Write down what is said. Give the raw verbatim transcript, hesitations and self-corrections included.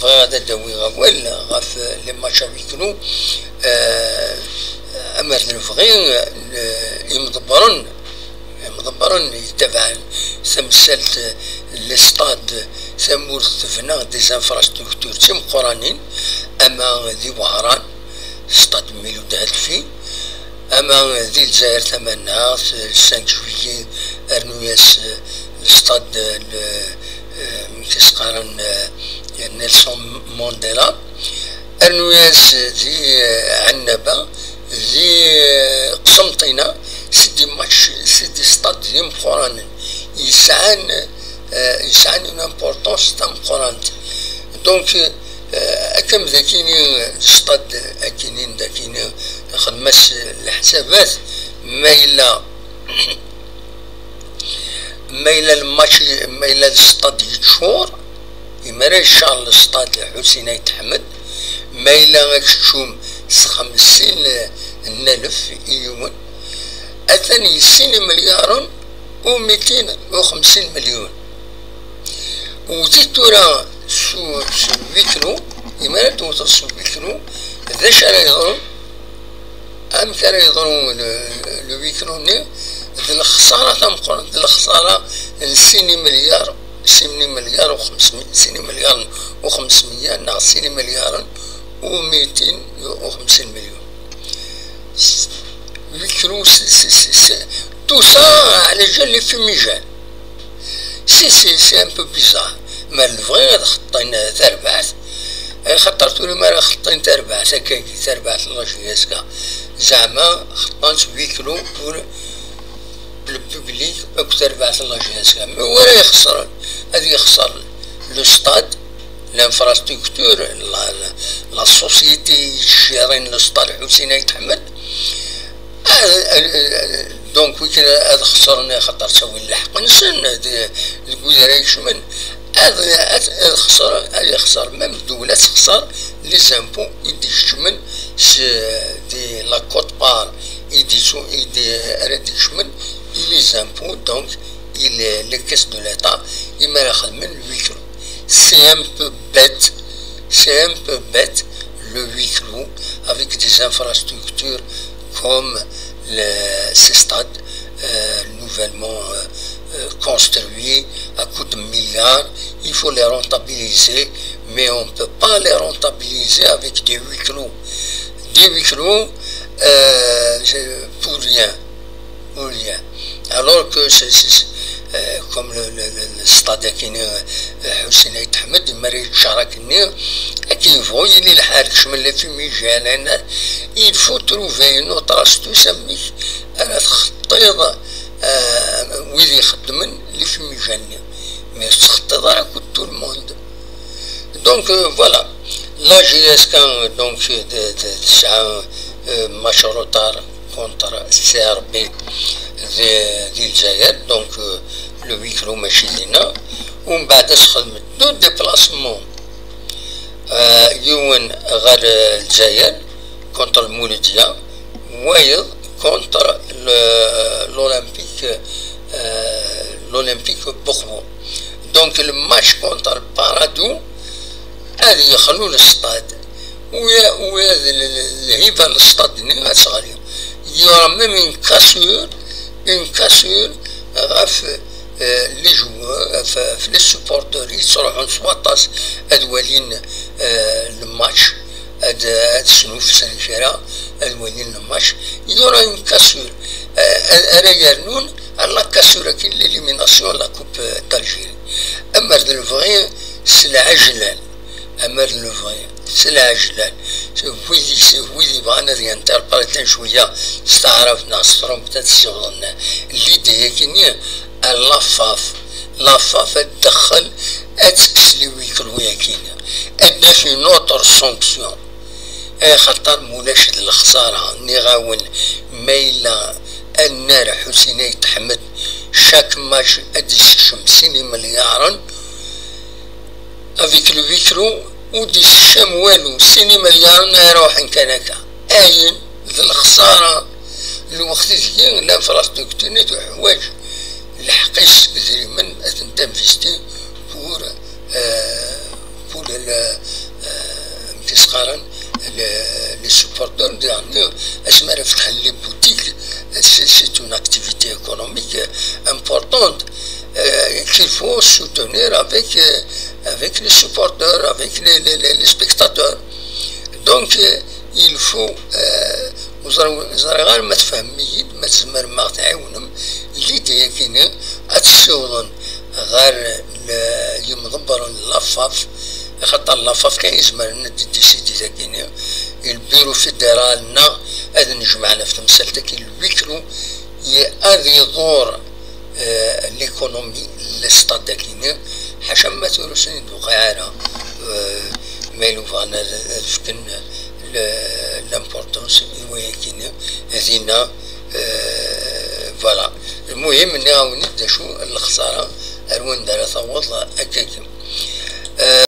Bɣiɣ ad d-awiɣ awal ɣef les matchs à huis clos, eh, amer d lebɣi, eh, imḍebbren, imḍebbren yettabaɛen tamsalt, les stades, tamurt tebna des infrastructures d timeqqranin, ama di Wehran, stade Miloud Hadfi, ama di Lezzayer tamaneɣt, le cinq juillet, rnu-yas, eh, le stade, eh, le, eh, mi as-qqaren, eh, Nelson Mandela, rnu-yas di, eh, Ɛennaba, di, eh, Qsenṭina, c'est des matchs, c'est des stades d imeqqranen, yesɛan, eh, yesɛan une importance tameqqrant. Donc, eh, akka am dakini, stade akini, dakini, xdem-as leḥsabat, ma yella, ma yella lmatch, ma yella stade yeččur, imara yeccar stade Ḥusin Ayt Ḥmed, ma yella akeččum s xemsin n alef i yiwen, atan i sin imelyaren u mitin u xemsin melyun. Wwtet tura s, s huis clos, imara tewteḍ s huis clos, d acu ara yeḍrun? Amek ara yeḍru le, le huis clos-nni? D lexsara tameqqrant, d lexsara n sin imelyar, sin imelyar u xemsmya, sin imelyar u xemsmya neɣ sin imelyaren u mitin u xemsin melyun. Huis clos, c'est, c'est, c'est, c'est, tout ça على جال les fumigènes. Si, si, c'est un peu bizarre. Ma lebɣi ad xeṭṭin tarbaɛt, axaṭer tura mi ara xeṭṭin tarbaɛt akkagi, tarbaɛt n la JSK, zeɛma xeṭṭan s huis clos pour le public akked tarbaɛt n la JSK. Mais wi ara ixesren? Ad yexser le stade, l'infrastructure, la, la, la société yettcirin le stade Ḥusin Ayt Ḥmed. Ah, ah, ah, donc, wi kan ad xesren, axaṭer ttawin lḥeqq-nsen, d, deg wid ara yekcmen. Ad, ad, ad xesren, ad yexser, même ddewla ad texser les impôts i d-ikecmen s, di la quote-part i d-, i d-, ara d-ikecmen i les impôts, donc, i les, les caisses de l'État, imi ara xedmen le huis clos. C'est un peu bête, c'est un peu bête, le huis clos avec des infrastructures comme le, ces stades, euh, nouvellement, euh, euh, construits à coups de milliards. Il faut les rentabiliser, mais on ne peut pas les rentabiliser avec des huis clos. Des huis clos, euh, pour rien. Pour rien. Alors que c'est, c'est, c'est, euh, comme le, le, le, le stade akini, euh, Ḥusin Ayt Ḥmed, imara yeččar akkenni, akken yebɣu yili lḥal, kecmen les fumigènes, il faut trouver une autre astuce amek ara txeṭṭiḍ, euh, wid ixeddmen les fumigènes-nni. Mais ur tettxeṭṭiḍ ara akked tout le monde. Donc, euh, voilà. La JSK, donc, de, de, tesɛa, euh, match retard contre CRB di, di Lezzayer, donc, euh, le huis clos mačči dinna. Umbeɛd ad nexdem deux déplacements, euh, yiwen ɣer, euh, Lezzayer contre le Mouloudia, wayeḍ contre le, l'Olympique, euh, l'Olympique Bourbourg. Donc, le match contre le Paradou, ad yexlu le stade. Uya, uya d l-, l-, lhiba n le stade-nni ad teɣli. Il y aura même une cassure, une cassure ɣef, euh, les joueurs, ɣef, ɣef les supporters yettruḥun s waṭas ad walin, euh, le match, ad, ad snufsen kra, ad walin le match. Il y aura une cassure, euh, ara yernun à la cassure-agi n l'élimination de la Coupe d'Algérie. Amer d lebɣi s lɛejlan, amer d lebɣi s lɛejlan, wid, wid yebɣan ad interpreten cwiya s taɛrabt neɣ s tṛumt, ad ssiwḍen l'idée-agi-nni à la FAF. La FAF ad tdexxel, ad tekkes les huis clos-agi-nni, ad d-taf une autre sanction. Axaṭer mulac d lexsara, nniɣ-awen, ma yella annar Ḥusin Ayt Ḥmed, chaque match ad d-isekcem sin imelyaren, avec le huis clos ur d-isekcam walu, sin imelyaren ara ruḥen kan akka. Ayen d lexsara, lweqt ideg l'infrastructure-nni tuḥwaǧ lḥeqq-is seg idrimen ad tent-investir pour, euh, Pour le, le, euh, amek i s-qqaren, le, les supporteurs, يعني, asmi ara fetḥen les boutiques, c'est, c'est une activité économique importante, euh, qu'il faut soutenir avec, euh, avec les supporters, avec les, les, les, les spectateurs. Donc, euh, il faut, euh, ur ẓriɣ, ur ẓriɣ ara ma tfehmem-iyi-d, ma tzemrem ad ɣ-tɛiwnem, l'idée-agi ad tessiwḍem ɣer l-, yimḍebbren n l'AFAF, axaṭer l'AFAF kan izemren ad d-décider dagi, le bureau fédéral neɣ ad nejmeɛ ɣef temsalt-agi, le huis clos, ad iḍur, euh, l'économie n l'stade-agi, ḥaca ma tura ur sen-d-tuqiɛ ara, euh, ma yella bɣan ad, ad fken le, l'importance i wayagi, dinna, euh, voilà. Lmuhim, nniɣ-awen-d d acu n lexsara, ar wanda ara taweḍ akkagi. Euh,